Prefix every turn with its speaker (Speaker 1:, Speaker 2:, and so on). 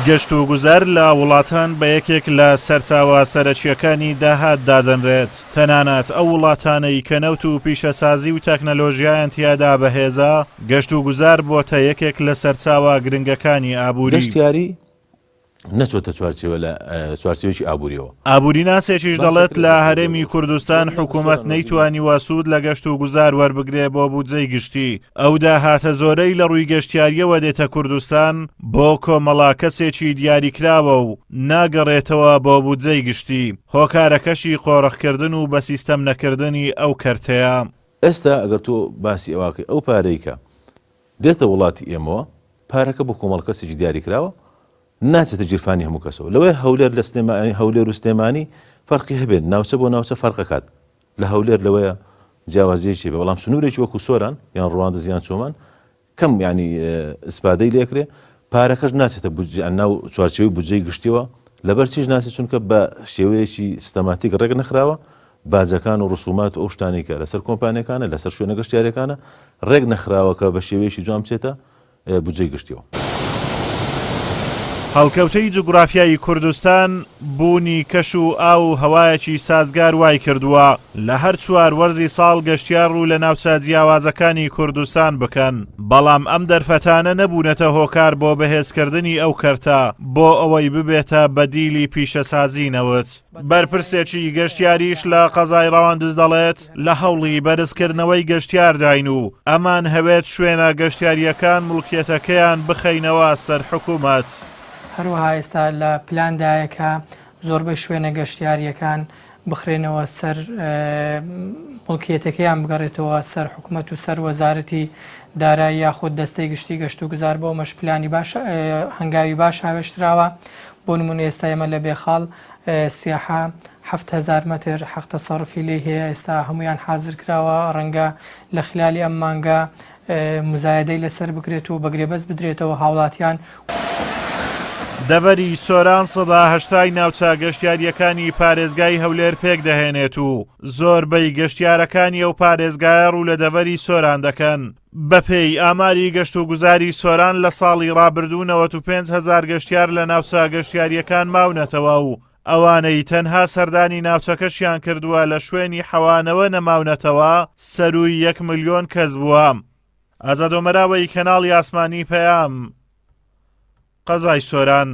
Speaker 1: گەشتوگوزار لە وڵاتان بە یەکێک لە سەرچاوە سەرەکییەکانی داهات دادەنرێت، تەنانەت ئەو وڵاتانەی کە نەوت و پیشەسازی و تەکنەلۆژیایان تیادا بەهێزە، گەشتوگوزار بۆتە یەکێک لە سەرچاوە گرنگەکانی ئابووری.
Speaker 2: گەشتیاری نەچۆتە چوارچێوە لە چوارچێوەیەکی ئابووریەوە.
Speaker 1: ئابووریناسێکیش دەڵێت لە هەرێمی کوردستان حکوومەت نەیتوانیوە سوود لە گەشتوگوزار وەربگرێ بۆ بودجەی گشتی، ئەو داهاتە زۆرەی لە ڕووی گەشتیارییەوە دێتە کوردستان بۆ کۆمەڵە کەسێکی دیاریکراوە و ناگەڕێتەوە بۆ بودجەی گشتی، هۆکارەکەشی قۆرخکردن و بە سیستەم نەکردنی ئەو کەرتەیە.
Speaker 2: ئێستا ئەگەر تۆ باسی ئەوە کەی ئەو پارەی کە دێتە وڵاتی ئێمەوە پارەکە بۆ کۆمەڵە کەسێکی دیاریکراوە ناچێتە گیرفانی هەموو کەسەوە لەوەیە هەولێر لە سلێمانی هەولێر و سلێمانی فەرقی هەبێت ناوچە بۆ ناوچە فەرقەکات لە هەولێر لەوەیە جیاوازیەکی هەبێ بەڵام سنوورێکی وەکو سۆران یان ڕواندز یان چۆمان کەم ینی ئیسپادەی لێکرێ پارەکەش ناچێتە بودجە ناو چوارچێوەی بودجەی گشتیەوە لەبەر چیش ناچێت چونکە بە شێوەیەکی سیستەماتیک ڕێک نەخراوە باجەکان و ڕسومات و ئەو شتانەی کە لەسەر کۆمپانیەکانە لەسەر شوێنە گەشتیارەکانە ڕێک نەخراوە کە بە شێوەیەکی جوان بچێتە بودجەی گشتیەوە.
Speaker 1: هەڵکەوتەی جوگرافیایی کوردستان، بوونی کەش و ئاو و هەوایەکی سازگار وایکردووە لە هەر چوار وەرزی ساڵ گەشتیار ڕوو لە ناوچە جیاوازەکانی کوردستان بکەن، بەڵام ئەم دەرفەتانە نەبوونەتە هۆکار بۆ بەهێزکردنی ئەو کەرتە بۆ ئەوەی ببێتە بەدیلی پیشەسازی نەوت. بەرپرسێکی گەشتیاریش لە قەزای ڕەواندز دەڵێت، لە هەوڵی بەرزکردنەوەی گەشتیارداین و ئەمانهەوێت شوێنە گەشتیارییەکان موڵکیەتەکەیان بخەینەوە سەر حکومەت.
Speaker 3: هەروەها ئێستا لە پلاندایە کە زۆربەی شوێنە گەشتیارییەکان بخرێنەوە سەر موڵکیەتەکەیان بگەڕێتەوە سەر حکومەت و سەر وەزارەتی دارایی یاخود دەستەی گشتی گەشتوگوزار بۆ ئەمەش پلانی باش هەنگاوی باش هاوێشتراوە بۆ نمونە ئێستا ئێمە لە بێخاڵ سیاحە 7000 مەتر حەق تەسەڕفی لێی هەیە ئێستا هەمویان حازر کراوە ڕەنگە لە خلالی ئەم مانگە موزایەدەی لەسەر بکرێت و بە گرێبەست بدرێتەوە هاوڵاتیان.
Speaker 1: دەڤەری سۆران 80% ی ناوچە گەشتیارییەکانی پارێزگای هەولێر پێکدەهێنێت و زۆربەی گەشتیارەکانی ئەو پارێزگایە ڕوو لە دەڤەری سۆران دەکەن. بەپێی ئاماری گەشتوگوزاری سۆران لە ساڵی ڕابردوو 95 هەزار گەشتیار لە ناوچە گەشتیارییەکان ماونەتەوە و ئەوانەی تەنها سەردانی ناوچەکەشیان کردووە لە شوێنی حەوانەوە نەماونەتەوە سەرووی یەک ملیۆن کەس بووە. ئازاد ئۆمەراوەی کەناڵی ئاسمانی پەیام، قەزای سۆران.